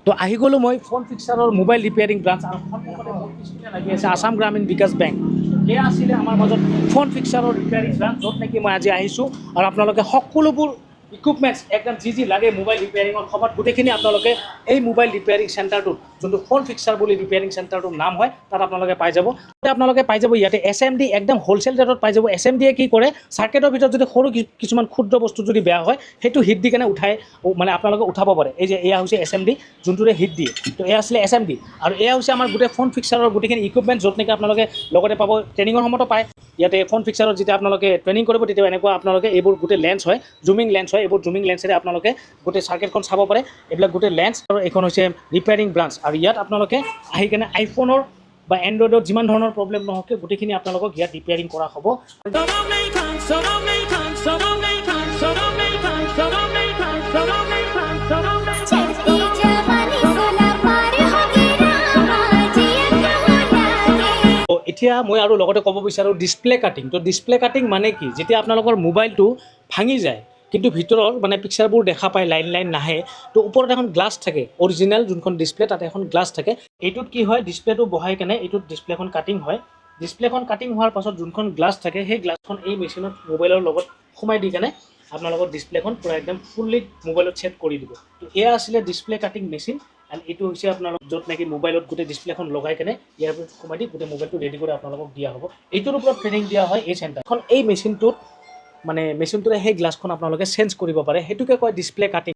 তো আহি গ'লোঁ মই ফোন ফিক্সাৰৰ মোবাইল ৰিপেয়াৰিং ব্ৰাঞ্চ আৰু সন্মুখতে মোৰ পিছপিনে লাগি আছে আছাম গ্ৰামীণ বিকাশ বেংক। এয়া আছিলে আমাৰ মাজত ফোন ফিক্সাৰৰ ৰিপেয়াৰিং ব্ৰাঞ্চ, য'ত নেকি মই আজি আহিছোঁ আৰু আপোনালোকে সকলোবোৰ ইকুইপমেণ্টছ একদম যি যি লাগে মোবাইল ৰিপেয়াৰিঙৰ সময়ত, গোটেইখিনি আপোনালোকে এই মোবাইল ৰিপেয়াৰিং চেণ্টাৰটোত, যোনটো ফোন ফিক্সাৰ বুলি ৰিপেয়াৰিং চেণ্টাৰটোৰ নাম হয়, তাত আপোনালোকে পাই যাব। তাতে আপোনালোকে পাই যাব ইয়াতে এছএমডি, একদম হ'লচেল ৰেটত পাই যাব। এছএমডিয়ে কি কৰে? চাৰ্কেটৰ ভিতৰত যদি সৰু কিছুমান ক্ষুদ্ৰ বস্তু যদি বেয়া হয়, সেইটো হিট দি কেনে উঠাই, মানে আপোনালোকে উঠাব পাৰে। এই যে এয়া হৈছে এছএমডি, যোনটোৰে হিট দিয়ে। তো এয়া আছিলে এছএমডি আৰু এয়া হৈছে আমাৰ গোটেই ফোন ফিক্সাৰৰ গোটেইখিনি ইকুইপমেণ্ট, য'ত নেকি আপোনালোকে লগতে পাব, ট্ৰেইনিঙৰ সময়তো পায়। ইয়াতে ফোন ফিক্সাৰত যেতিয়া আপোনালোকে ট্ৰেইনিং কৰিব, তেতিয়া এনেকুৱা আপোনালোকে এইবোৰ গোটেই লেন্স হয়, জুমিং লেন্স হয়। এইবোৰ জুমিং লেন্সেৰে আপোনালোকে গোটেই চাৰ্কেটখন চাব পাৰে। এইবিলাক গোটেই লেন্স আৰু এইখন হৈছে ৰিপেয়াৰিং ব্ৰাঞ্চ। আৰু ইয়াত আপোনালোকে আহি কেনে আইফোনৰ বা এণ্ড্ৰইডৰ যিমান ধৰণৰ প্ৰব্লেম নহওক কিয়, গোটেইখিনি আপোনালোকক ইয়াত ৰিপেয়াৰিং কৰা হ'ব। चढ़ती जवानी 16 पार हो गई रामा, जिया कहाँ लागे। তো এতিয়া মই আৰু লগতে ক'ব বিচাৰোঁ ডিছপ্লে কাটিং। তো ডিছপ্লে কাটিং মানে কি? যেতিয়া আপোনালোকৰ মোবাইলটো ভাঙি যায়, কিন্তু ভিতৰৰ মানে পিকচাৰবোৰ দেখা পায়, লাইন লাইন নাহে, তো ওপৰত এখন গ্লাছ থাকে। অৰিজিনেল যোনখন ডিছপ্লে, তাতে এখন গ্লাছ থাকে। এইটোত কি হয়? ডিছপ্লেটো বহাই কেনে এইটোত ডিছপ্লেখন কাটিং হয়। ডিছপ্লেখন কাটিং হোৱাৰ পাছত যোনখন গ্লাছ থাকে, সেই গ্লাছখন এই মেচিনত মোবাইলৰ লগত সোমাই দি কেনে আপোনালোকৰ ডিছপ্লেখন পূৰা একদম ফুল্লি মোবাইলত ছেট কৰি দিব। তো এয়া আছিলে ডিছপ্লে কাটিং মেচিন। এণ্ড এইটো হৈছে আপোনালোক য'ত নেকি মোবাইলত গোটেই ডিছপ্লেখন লগাই কেনে ইয়াৰ ভিতৰত সোমাই দি গোটেই মোবাইলটো ৰেডি কৰি আপোনালোকক দিয়া হ'ব। এইটোৰ ওপৰত ট্ৰেইনিং দিয়া হয় এই চেণ্টাৰখন। এই মেচিনটোত, মানে মেচিনটোৰে সেই গ্লাছখন আপোনালোকে চেঞ্জ কৰিব পাৰে। সেইটোকে কয় ডিছপ্লে কাটিং।